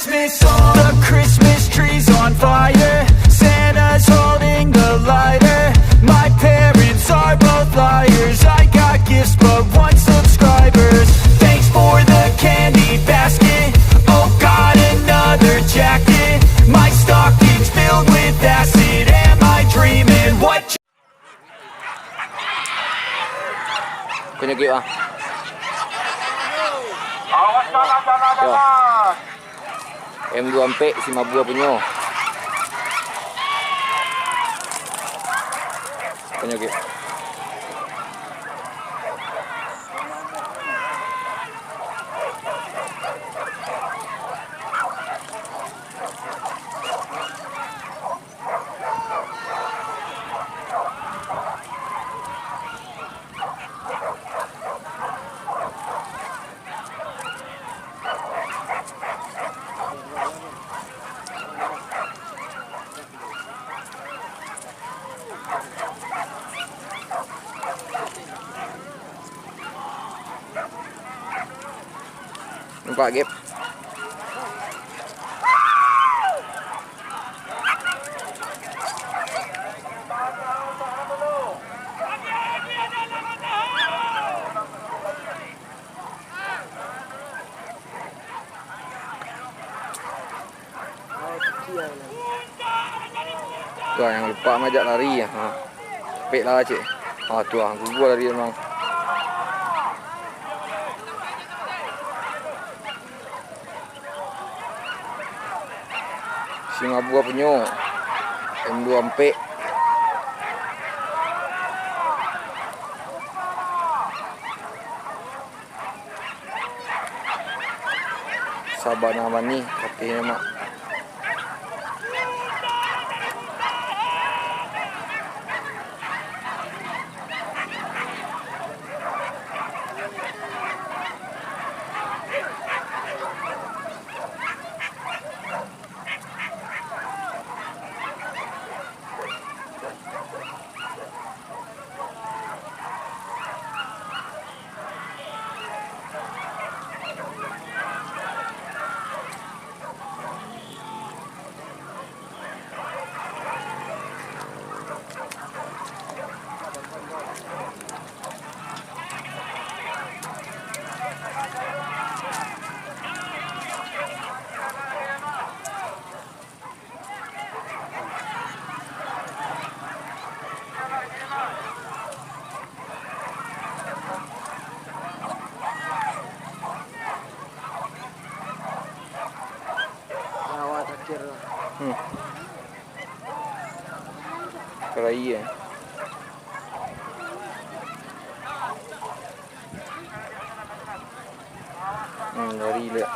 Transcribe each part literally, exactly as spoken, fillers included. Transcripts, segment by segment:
Christmas, all the Christmas trees on fire. Santa's holding the lighter. My parents are both liars. I got gifts, but one subscribers. Thanks for the candy basket. Oh, got another jacket. My stocking's filled with acid. Am I dreaming? What Konyokik, ah. Awas, jalan, jalan, Yo. jalan. M dua ampek, si Mabua punyo. Konyokik. Nampak, Gap? Wah, yang lupa majak lari ya. Ha. Pek lah, cek. Ha, tu lah, gugua lari memang. Si Mabua punyo. M dua ampek. Sabana manih, katonyo, Mak. Nyawa terakhir. Hmm. Kerai, eh. Hmm, lari lah.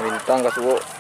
Lintang ka suok.